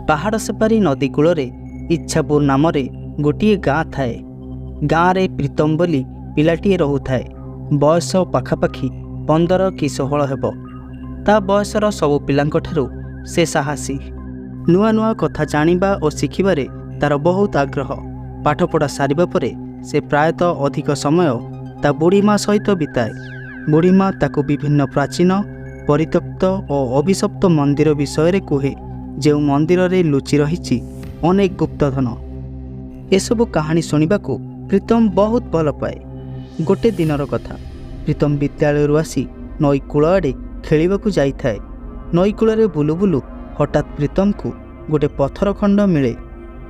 ପାହାଡ଼ ସେପାରି ନଦୀ କୂଳରେ ଇଚ୍ଛାପୁର ନାମରେ ଗୋଟିଏ ଗାଁ ଥାଏ। ଗାଁରେ ପ୍ରୀତମ ବୋଲି ପିଲାଟିଏ ରହୁଥାଏ। ବୟସ ପାଖାପାଖି 15 କି 16 ହେବ। ତା ବୟସର ସବୁ ପିଲାଙ୍କଠାରୁ ସେ ସାହସୀ। ନୂଆ ନୂଆ କଥା ଜାଣିବା ଓ ଶିଖିବାରେ ତାର ବହୁତ ଆଗ୍ରହ। ପାଠପଢ଼ା ସାରିବା ପରେ ସେ ପ୍ରାୟତଃ ଅଧିକ ସମୟ ତା ବୁଢ଼ୀ ମା ସହିତ ବିତାଏ। ବୁଢ଼ୀ ମା ତାକୁ ବିଭିନ୍ନ ପ୍ରାଚୀନ, ପରିତ୍ୟକ୍ତ ଓ ଅଭିଶପ୍ତ ମନ୍ଦିର ବିଷୟରେ କୁହେ, ଯେଉଁ ମନ୍ଦିରରେ ଲୁଚି ରହିଛି ଅନେକ ଗୁପ୍ତଧନ। ଏସବୁ କାହାଣୀ ଶୁଣିବାକୁ ପ୍ରୀତମ ବହୁତ ଭଲ ପାଏ। ଗୋଟେ ଦିନର କଥା, ପ୍ରୀତମ ବିଦ୍ୟାଳୟରୁ ଆସି ନଈ କୂଳ ଆଡ଼େ ଖେଳିବାକୁ ଯାଇଥାଏ। ନଈ କୂଳରେ ବୁଲୁ ବୁଲୁ ହଠାତ୍ ପ୍ରୀତମକୁ ଗୋଟେ ପଥର ଖଣ୍ଡ ମିଳେ।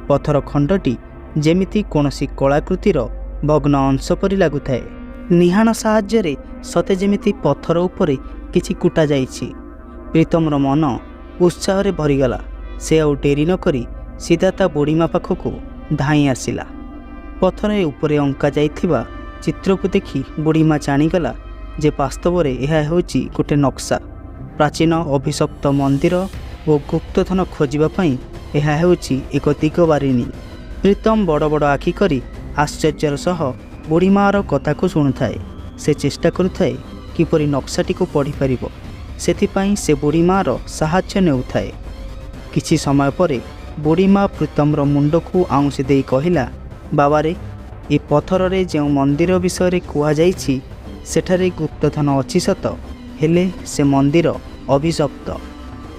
ପଥର ଖଣ୍ଡଟି ଯେମିତି କୌଣସି କଳାକୃତିର ଭଗ୍ନ ଅଂଶ ପରି ଲାଗୁଥାଏ। ନିହାଣ ସାହାଯ୍ୟରେ ସତେ ଯେମିତି ପଥର ଉପରେ କିଛି କୁଟା ଯାଇଛି। ପ୍ରୀତମର ମନ ଉତ୍ସାହରେ ଭରିଗଲା। ସେ ଆଉ ଡେରି ନକରି ସିଧା ତା ବୁଢ଼ୀମା ପାଖକୁ ଧାଇଁ ଆସିଲା। ପଥର ଉପରେ ଅଙ୍କା ଯାଇଥିବା ଚିତ୍ରକୁ ଦେଖି ବୁଢ଼ୀମା ଜାଣିଗଲା ଯେ ବାସ୍ତବରେ ଏହା ହେଉଛି ଗୋଟେ ନକ୍ସା। ପ୍ରାଚୀନ ଅଭିଶପ୍ତ ମନ୍ଦିର ଓ ଗୁପ୍ତଧନ ଖୋଜିବା ପାଇଁ ଏହା ହେଉଛି ଏକ ଦିଗବାରିଣୀ। ପ୍ରୀତମ ବଡ଼ ବଡ଼ ଆଖି କରି ଆଶ୍ଚର୍ଯ୍ୟର ସହ ବୁଢ଼ୀମାର କଥାକୁ ଶୁଣୁଥାଏ। ସେ ଚେଷ୍ଟା କରୁଥାଏ କିପରି ନକ୍ସାଟିକୁ ପଢ଼ିପାରିବ। ସେଥିପାଇଁ ସେ ବୁଢ଼ୀମାର ସାହାଯ୍ୟ ନେଉଥାଏ। କିଛି ସମୟ ପରେ ବୁଢ଼ୀମା ପ୍ରୀତମର ମୁଣ୍ଡକୁ ଆଉଁସି ଦେଇ କହିଲା, "ବାବାରେ, ଏ ପଥରରେ ଯେଉଁ ମନ୍ଦିର ବିଷୟରେ କୁହାଯାଇଛି, ସେଠାରେ ଗୁପ୍ତଧନ ଅଛି ସତ, ହେଲେ ସେ ମନ୍ଦିର ଅଭିଶପ୍ତ।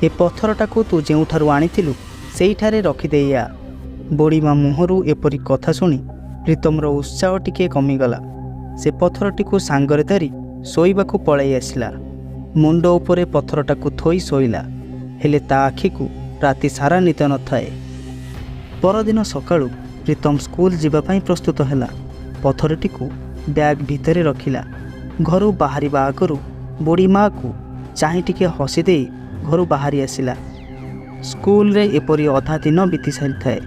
ଏ ପଥରଟାକୁ ତୁ ଯେଉଁଠାରୁ ଆଣିଥିଲୁ, ସେଇଠାରେ ରଖିଦେଇ ଆ।" ବୁଢ଼ୀମା ମୁହଁରୁ ଏପରି କଥା ଶୁଣି ପ୍ରୀତମର ଉତ୍ସାହ ଟିକିଏ କମିଗଲା। ସେ ପଥରଟିକୁ ସାଙ୍ଗରେ ଧରି ଶୋଇବାକୁ ପଳାଇ ଆସିଲା। ମୁଣ୍ଡ ଉପରେ ପଥରଟାକୁ ଥୋଇ ଶୋଇଲା। ହେଲେ ତା ଆଖିକୁ ରାତି ସାରା ନିଦ ନଥାଏ। ପରଦିନ ସକାଳୁ ପ୍ରୀତମ ସ୍କୁଲ ଯିବା ପାଇଁ ପ୍ରସ୍ତୁତ ହେଲା। ପଥରଟିକୁ ବ୍ୟାଗ୍ ଭିତରେ ରଖିଲା। ଘରୁ ବାହାରିବା ଆଗରୁ ବୁଢ଼ୀ ମାଆକୁ ଚାହିଁ ଟିକେ ହସିଦେଇ ଘରୁ ବାହାରି ଆସିଲା। ସ୍କୁଲରେ ଏପରି ଅଧା ଦିନ ବିତି ସାରିଥାଏ।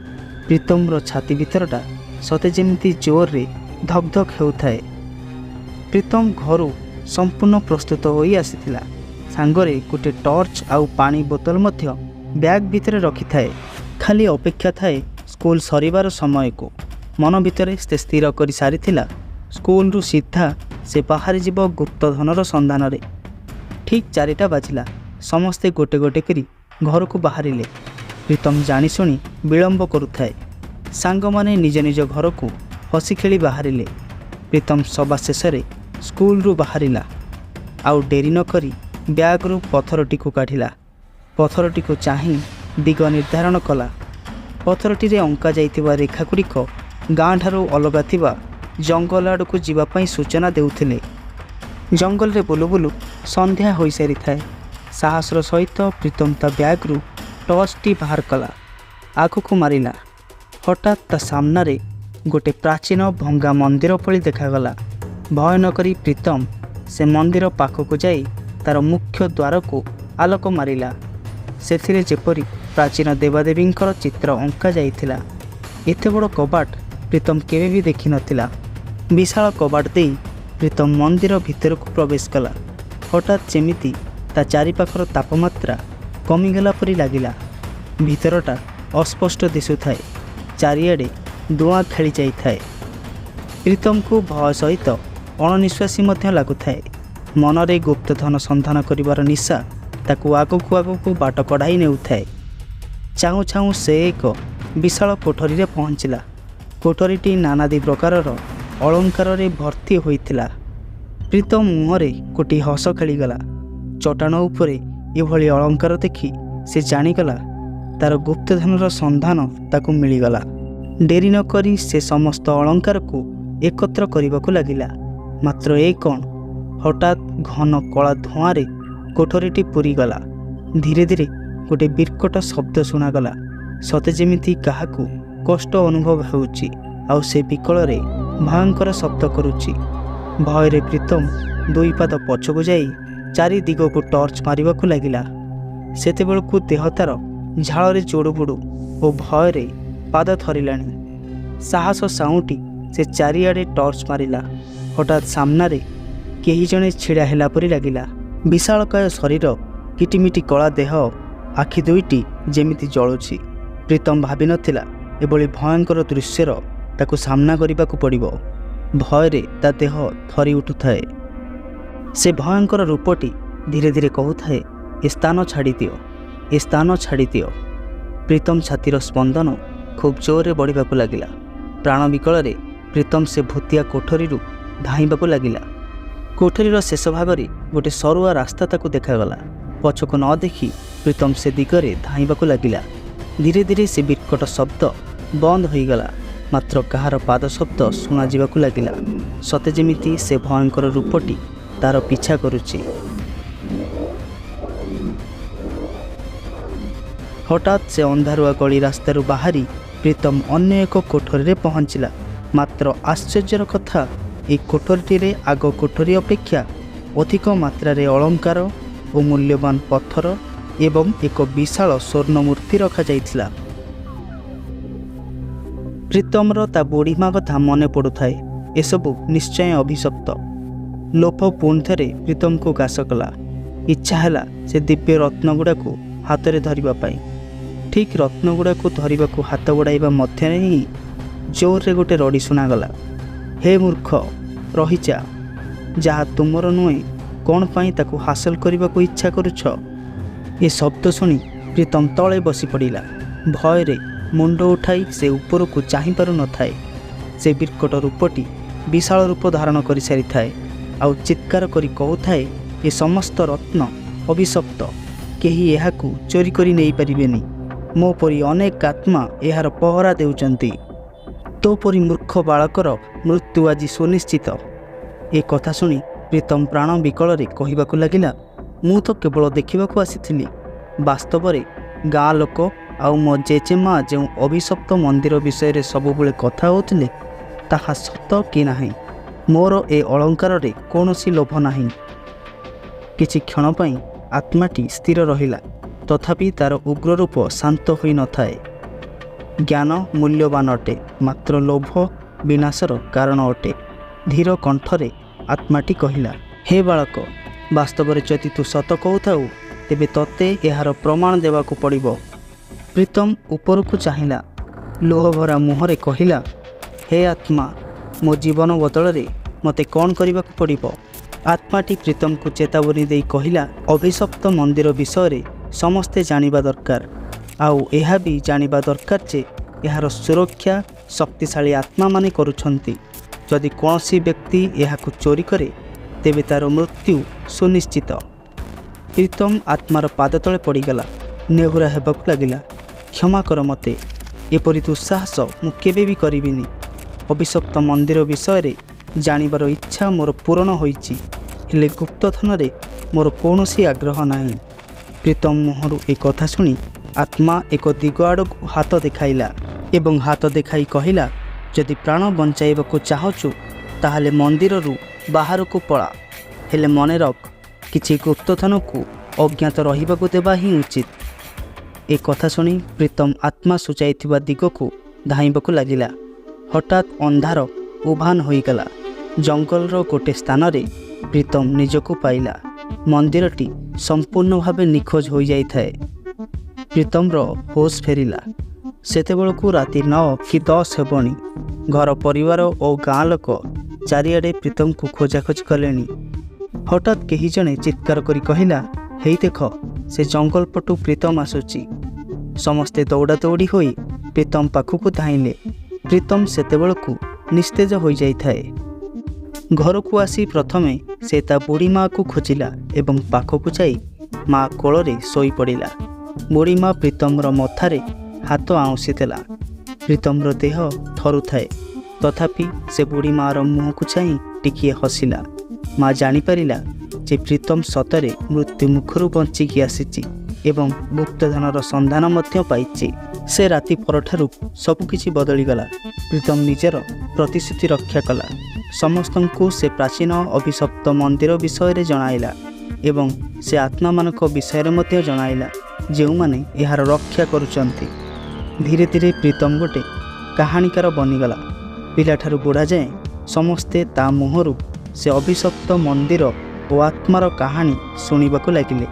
ପ୍ରୀତମର ଛାତି ଭିତରଟା ସତେ ଯେମିତି ଜୋରରେ ଧକ୍ ଧକ୍ ହେଉଥାଏ। ପ୍ରୀତମ ଘରୁ ସମ୍ପୂର୍ଣ୍ଣ ପ୍ରସ୍ତୁତ ହୋଇ ଆସିଥିଲା। ସାଙ୍ଗରେ ଗୋଟେ ଟର୍ଚ୍ଚ ଆଉ ପାଣି ବୋତଲ ମଧ୍ୟ ବ୍ୟାଗ୍ ଭିତରେ ରଖିଥାଏ। ଖାଲି ଅପେକ୍ଷା ଥାଏ ସ୍କୁଲ ସରିବାର ସମୟକୁ। ମନ ଭିତରେ ସେ ସ୍ଥିର କରି ସାରିଥିଲା, ସ୍କୁଲରୁ ସିଧା ସେ ବାହାରିଯିବ ଗୁପ୍ତଧନର ସନ୍ଧାନରେ। ଠିକ୍ 4ଟା ବାଜିଲା। ସମସ୍ତେ ଗୋଟେ ଗୋଟେ କରି ଘରକୁ ବାହାରିଲେ। ପ୍ରୀତମ ଜାଣିଶୁଣି ବିଳମ୍ବ କରୁଥାଏ। ସାଙ୍ଗମାନେ ନିଜ ନିଜ ଘରକୁ ହସି ଖେଳି ବାହାରିଲେ। ପ୍ରୀତମ ସବା ଶେଷରେ ସ୍କୁଲରୁ ବାହାରିଲା। ଆଉ ଡେରି ନକରି ବ୍ୟାଗରୁ ପଥରଟିକୁ କାଢ଼ିଲା। ପଥରଟିକୁ ଚାହିଁ ଦିଗ ନିର୍ଦ୍ଧାରଣ କଲା। ପଥରଟିରେ ଅଙ୍କା ଯାଇଥିବା ରେଖାଗୁଡ଼ିକ ଗାଁଠାରୁ ଅଲଗା ଥିବା ଜଙ୍ଗଲ ଆଡ଼କୁ ଯିବା ପାଇଁ ସୂଚନା ଦେଉଥିଲେ। ଜଙ୍ଗଲରେ ବୁଲୁ ବୁଲୁ ସନ୍ଧ୍ୟା ହୋଇସାରିଥାଏ। ସାହସର ସହିତ ପ୍ରୀତମ ତା ବ୍ୟାଗରୁ ଟର୍ଚ୍ଚଟି ବାହାର କଲା। ଆଗକୁ ମାରିଲା। ହଠାତ୍ ତା ସାମ୍ନାରେ ଗୋଟେ ପ୍ରାଚୀନ ଭଙ୍ଗା ମନ୍ଦିର ଭଳି ଦେଖାଗଲା। ଭୟ ନକରି ପ୍ରୀତମ ସେ ମନ୍ଦିର ପାଖକୁ ଯାଇ ତାର ମୁଖ୍ୟ ଦ୍ୱାରକୁ ଆଲୋକ ମାରିଲା। ସେଥିରେ ଯେପରି ପ୍ରାଚୀନ ଦେବାଦେବୀଙ୍କର ଚିତ୍ର ଅଙ୍କା ଯାଇଥିଲା। ଏତେ ବଡ଼ କବାଟ ପ୍ରୀତମ କେବେ ବି ଦେଖିନଥିଲା। ବିଶାଳ କବାଟ ଦେଇ ପ୍ରୀତମ ମନ୍ଦିର ଭିତରକୁ ପ୍ରବେଶ କଲା। ହଠାତ୍ ଯେମିତି ତା ଚାରିପାଖର ତାପମାତ୍ରା କମିଗଲା ପରି ଲାଗିଲା। ଭିତରଟା ଅସ୍ପଷ୍ଟ ଦିଶୁଥାଏ। ଚାରିଆଡ଼େ ଧୂଆଁ ଖେଳି ଯାଇଥାଏ। ପ୍ରୀତମକୁ ଭୟ ସହିତ ଅଣନିଶ୍ୱାସୀ ମଧ୍ୟ ଲାଗୁଥାଏ। ମନରେ ଗୁପ୍ତଧନ ସନ୍ଧାନ କରିବାର ନିଶା ତାକୁ ଆଗକୁ ଆଗକୁ ବାଟ କଢ଼ାଇ ନେଉଥାଏ। ଚାହୁଁ ଚାହୁଁ ସେ ଏକ ବିଶାଳ କୋଠରୀରେ ପହଞ୍ଚିଲା। କୋଠରୀଟି ନାନାଦି ପ୍ରକାରର ଅଳଙ୍କାରରେ ଭର୍ତ୍ତି ହୋଇଥିଲା। ପ୍ରୀତମ ମୁହଁରେ ଗୋଟିଏ ହସ ଖେଳିଗଲା। ଚଟାଣ ଉପରେ ଏଭଳି ଅଳଙ୍କାର ଦେଖି ସେ ଜାଣିଗଲା, ତାର ଗୁପ୍ତଧନର ସନ୍ଧାନ ତାକୁ ମିଳିଗଲା। ଡେରି ନକରି ସେ ସମସ୍ତ ଅଳଙ୍କାରକୁ ଏକତ୍ର କରିବାକୁ ଲାଗିଲା। ମାତ୍ର ଏ କ'ଣ? ହଠାତ୍ ଘନ କଳା ଧୂଆଁରେ କୋଠରୀଟି ପୂରିଗଲା। ଧୀରେ ଧୀରେ ଗୋଟେ ବିକଟ ଶବ୍ଦ ଶୁଣାଗଲା, ସତେ ଯେମିତି କାହାକୁ କଷ୍ଟ ଅନୁଭବ ହେଉଛି ଆଉ ସେ ବିକଳରେ ଭୟଙ୍କର ଶବ୍ଦ କରୁଛି। ଭୟରେ ପ୍ରୀତମ ଦୁଇ ପାଦ ପଛକୁ ଯାଇ ଚାରି ଦିଗକୁ ଟର୍ଚ୍ଚ ମାରିବାକୁ ଲାଗିଲା। ସେତେବେଳକୁ ଦେହ ତାର ଝାଳରେ ଜୁଡ଼ୁବୁଡ଼ୁ ଓ ଭୟରେ ପାଦ ଥରିଲାଣି। ସାହସ ସାଉଁଟି ସେ ଚାରିଆଡ଼େ ଟର୍ଚ୍ଚ ମାରିଲା। ହଠାତ୍ ସାମ୍ନାରେ କେହି ଜଣେ ଛିଡ଼ା ହେଲା ପରି ଲାଗିଲା। ବିଶାଳକାୟ ଶରୀର, କିଟିମିଟି କଳା ଦେହ, ଆଖି ଦୁଇଟି ଯେମିତି ଜଳୁଛି। ପ୍ରୀତମ ଭାବିନଥିଲା ଏଭଳି ଭୟଙ୍କର ଦୃଶ୍ୟର ତାକୁ ସାମ୍ନା କରିବାକୁ ପଡ଼ିବ। ଭୟରେ ତା ଦେହ ଥରି ଉଠୁଥାଏ। ସେ ଭୟଙ୍କର ରୂପଟି ଧୀରେ ଧୀରେ କହୁଥାଏ, ଏ ସ୍ଥାନ ଛାଡ଼ିଦିଅ, ଏ ସ୍ଥାନ ଛାଡ଼ିଦିଅ। ପ୍ରୀତମ ଛାତିର ସ୍ପନ୍ଦନ ଖୁବ୍ ଜୋରରେ ବଢ଼ିବାକୁ ଲାଗିଲା। ପ୍ରାଣ ବିକଳରେ ପ୍ରୀତମ ସେ ଭୂତିଆ କୋଠରୀରୁ ଧାଇଁବାକୁ ଲାଗିଲା। କୋଠରୀର ଶେଷ ଭାଗରେ ଗୋଟେ ସରୁଆ ରାସ୍ତା ତାକୁ ଦେଖାଗଲା। ପଛକୁ ନ ଦେଖି ପ୍ରୀତମ ସେ ଦିଗରେ ଧାଇଁବାକୁ ଲାଗିଲା। ଧୀରେ ଧୀରେ ସେ ବିକଟ ଶବ୍ଦ ବନ୍ଦ ହୋଇଗଲା, ମାତ୍ର କାହାର ପାଦ ଶବ୍ଦ ଶୁଣାଯିବାକୁ ଲାଗିଲା, ସତେ ଯେମିତି ସେ ଭୟଙ୍କର ରୂପଟି ତାର ପିଛା କରୁଛି। ହଠାତ୍ ସେ ଅନ୍ଧାରୁଆ ଗଳି ରାସ୍ତାରୁ ବାହାରି ପ୍ରୀତମ ଅନ୍ୟ ଏକ କୋଠରୀରେ ପହଞ୍ଚିଲା। ମାତ୍ର ଆଶ୍ଚର୍ଯ୍ୟର କଥା, ଏ କୋଠରୀଟିରେ ଆଗ କୋଠରୀ ଅପେକ୍ଷା ଅଧିକ ମାତ୍ରାରେ ଅଳଙ୍କାର ଓ ମୂଲ୍ୟବାନ ପଥର ଏବଂ ଏକ ବିଶାଳ ସ୍ୱର୍ଣ୍ଣମୂର୍ତ୍ତି ରଖାଯାଇଥିଲା। ପ୍ରୀତମର ତା ବୁଢ଼ୀମା କଥା ମନେ ପଡ଼ୁଥାଏ। ଏସବୁ ନିଶ୍ଚୟ ଅଭିଶପ୍ତ। ଲୋଭ ପୁଣି ଥରେ ପ୍ରୀତମକୁ ଗ୍ରାସ କଲା। ଇଚ୍ଛା ହେଲା ସେ ଦିବ୍ୟ ରତ୍ନଗୁଡ଼ାକୁ ହାତରେ ଧରିବା ପାଇଁ। ଠିକ୍ ରତ୍ନଗୁଡ଼ାକୁ ଧରିବାକୁ ହାତ ବଢ଼ାଇବା ମଧ୍ୟରେ ହିଁ ଜୋରରେ ଗୋଟେ ରଡ଼ି ଶୁଣାଗଲା, ହେ ମୂର୍ଖ, ରହିଯା। ଯାହା ତୁମର ନୁହେଁ କ'ଣ ପାଇଁ ତାକୁ ହାସଲ କରିବାକୁ ଇଚ୍ଛା କରୁଛ? ଏ ଶବ୍ଦ ଶୁଣି ପ୍ରୀତମ ତଳେ ବସି ପଡ଼ିଲା। ଭୟରେ ମୁଣ୍ଡ ଉଠାଇ ସେ ଉପରକୁ ଚାହିଁପାରୁନଥାଏ। ସେ ବିକଟ ରୂପଟି ବିଶାଳ ରୂପ ଧାରଣ କରିସାରିଥାଏ ଆଉ ଚିତ୍କାର କରି କହୁଥାଏ, ଏ ସମସ୍ତ ରତ୍ନ ଅଭିଶପ୍ତ, କେହି ଏହାକୁ ଚୋରି କରି ନେଇପାରିବେନି। ମୋ ପରି ଅନେକ ଆତ୍ମା ଏହାର ପହରା ଦେଉଛନ୍ତି। ତୋ ପରି ମୂର୍ଖ ବାଳକର ମୃତ୍ୟୁ ଆଜି ସୁନିଶ୍ଚିତ। ଏ କଥା ଶୁଣି ପ୍ରୀତମ ପ୍ରାଣ ବିକଳରେ କହିବାକୁ ଲାଗିଲା, ମୁଁ ତ କେବଳ ଦେଖିବାକୁ ଆସିଥିଲି। ବାସ୍ତବରେ ଗାଁ ଲୋକ ଆଉ ମୋ ଜେଜେମା ଯେଉଁ ଅଭିଶପ୍ତ ମନ୍ଦିର ବିଷୟରେ ସବୁବେଳେ କଥା ହେଉଥିଲେ, ତାହା ସତ କି ନାହିଁ? ମୋର ଏ ଅଳଙ୍କାରରେ କୌଣସି ଲୋଭ ନାହିଁ। କିଛି କ୍ଷଣ ପାଇଁ ଆତ୍ମାଟି ସ୍ଥିର ରହିଲା, ତଥାପି ତା'ର ଉଗ୍ର ରୂପ ଶାନ୍ତ ହୋଇନଥାଏ। ଜ୍ଞାନ ମୂଲ୍ୟବାନ ଅଟେ, ମାତ୍ର ଲୋଭ ବିନାଶର କାରଣ ଅଟେ। ଧୀର କଣ୍ଠରେ ଆତ୍ମାଟି କହିଲା, ହେ ବାଳକ, ବାସ୍ତବରେ ଯଦି ତୁ ସତ କହୁଥାଉ ତେବେ ତୋତେ ଏହାର ପ୍ରମାଣ ଦେବାକୁ ପଡ଼ିବ। ପ୍ରୀତମ ଉପରକୁ ଚାହିଁଲା। ଲୁହଭରା ମୁହଁରେ କହିଲା, ହେ ଆତ୍ମା, ମୋ ଜୀବନ ବଦଳରେ ମୋତେ କ'ଣ କରିବାକୁ ପଡ଼ିବ? ଆତ୍ମାଟି ପ୍ରୀତମକୁ ଚେତାବନୀ ଦେଇ କହିଲା, ଅଭିଶପ୍ତ ମନ୍ଦିର ବିଷୟରେ ସମସ୍ତେ ଜାଣିବା ଦରକାର, ଆଉ ଏହା ବି ଜାଣିବା ଦରକାର ଯେ ଏହାର ସୁରକ୍ଷା ଶକ୍ତିଶାଳୀ ଆତ୍ମାମାନେ କରୁଛନ୍ତି। ଯଦି କୌଣସି ବ୍ୟକ୍ତି ଏହାକୁ ଚୋରି କରେ ତେବେ ତା'ର ମୃତ୍ୟୁ ସୁନିଶ୍ଚିତ। ପ୍ରୀତମ ଆତ୍ମାର ପାଦ ତଳେ ପଡ଼ିଗଲା। ନେହୁରା ହେବାକୁ ଲାଗିଲା, କ୍ଷମା କର ମୋତେ, ଏପରି ଦୁଃସାହସ ମୁଁ କେବେ ବି କରିବିନି। ଅଭିଶପ୍ତ ମନ୍ଦିର ବିଷୟରେ ଜାଣିବାର ଇଚ୍ଛା ମୋର ପୂରଣ ହୋଇଛି, ହେଲେ ଗୁପ୍ତଧନରେ ମୋର କୌଣସି ଆଗ୍ରହ ନାହିଁ। ପ୍ରୀତମ ମୁହଁରୁ ଏ କଥା ଶୁଣି ଆତ୍ମା ଏକ ଦିଗ ଆଡ଼କୁ ହାତ ଦେଖାଇଲା ଏବଂ ହାତ ଦେଖାଇ କହିଲା, ଯଦି ପ୍ରାଣ ବଞ୍ଚାଇବାକୁ ଚାହୁଁଛୁ ତାହେଲେ ମନ୍ଦିରରୁ ବାହାରକୁ ପଳା। ହେଲେ ମନେ ରଖ, କିଛି ଗୁପ୍ତଧନକୁ ଅଜ୍ଞାତ ରହିବାକୁ ଦେବା ହିଁ ଉଚିତ। ଏ କଥା ଶୁଣି ପ୍ରୀତମ ଆତ୍ମା ସୂଚାଇଥିବା ଦିଗକୁ ଧାଇଁବାକୁ ଲାଗିଲା। ହଠାତ୍ ଅନ୍ଧାର ଉଭାନ ହୋଇଗଲା। ଜଙ୍ଗଲର ଗୋଟେ ସ୍ଥାନରେ ପ୍ରୀତମ ନିଜକୁ ପାଇଲା। ମନ୍ଦିରଟି ସମ୍ପୂର୍ଣ୍ଣ ଭାବେ ନିଖୋଜ ହୋଇଯାଇଥାଏ। ପ୍ରୀତମର ହୋସ୍ ଫେରିଲା। ସେତେବେଳକୁ ରାତି 9 କି 10 ହେବଣି। ଘର ପରିବାର ଓ ଗାଁ ଲୋକ ଚାରିଆଡ଼େ ପ୍ରୀତମକୁ ଖୋଜାଖୋଜି କଲେଣି। ହଠାତ୍ କେହି ଜଣେ ଚିତ୍କାର କରି କହିଲା, ହେଇ ଦେଖ, ସେ ଜଙ୍ଗଲ ପଟୁ ପ୍ରୀତମ ଆସୁଛି। ସମସ୍ତେ ଦୌଡ଼ା ଦୌଡ଼ି ହୋଇ ପ୍ରୀତମ ପାଖକୁ ଧାଇଁଲେ। ପ୍ରୀତମ ସେତେବେଳକୁ ନିସ୍ତେଜ ହୋଇଯାଇଥାଏ। ଘରକୁ ଆସି ପ୍ରଥମେ ସେ ତା ବୁଢ଼ୀ ମାଆକୁ ଖୋଜିଲା ଏବଂ ପାଖକୁ ଯାଇ ମା କୋଳରେ ଶୋଇପଡ଼ିଲା। ବୁଢ଼ୀ ମା ପ୍ରୀତମର ମଥାରେ ହାତ ଆଉଁସି ଦେଲା। ପ୍ରୀତମର ଦେହ ଥରୁଥାଏ, ତଥାପି ସେ ବୁଢ଼ୀ ମାଆର ମୁହଁକୁ ଚାହିଁ ଟିକିଏ ହସିଲା। ମା ଜାଣିପାରିଲା ଯେ ପ୍ରୀତମ ସତରେ ମୃତ୍ୟୁ ମୁଖରୁ ବଞ୍ଚିକି ଆସିଛି ଏବଂ ଗୁପ୍ତଧନର ସନ୍ଧାନ ମଧ୍ୟ ପାଇଛି। ସେ ରାତି ପରଠାରୁ ସବୁକିଛି ବଦଳିଗଲା। ପ୍ରୀତମ ନିଜର ପ୍ରତିଶ୍ରୁତି ରକ୍ଷା କଲା। ସମସ୍ତଙ୍କୁ ସେ ପ୍ରାଚୀନ ଅଭିଶପ୍ତ ମନ୍ଦିର ବିଷୟରେ ଜଣାଇଲା ଏବଂ ସେ ଆତ୍ମାମାନଙ୍କ ବିଷୟରେ ମଧ୍ୟ ଜଣାଇଲା, ଯେଉଁମାନେ ଏହାର ରକ୍ଷା କରୁଛନ୍ତି। ଧୀରେ ଧୀରେ ପ୍ରୀତମ ଗୋଟେ କାହାଣୀକାର ବନିଗଲା। ପିଲାଠାରୁ ବୁଢ଼ା ଯାଏଁ ସମସ୍ତେ ତା ମୁହଁରୁ ସେ ଅଭିଶପ୍ତ ମନ୍ଦିର ଓ ଆତ୍ମାର କାହାଣୀ ଶୁଣିବାକୁ ଲାଗିଲେ।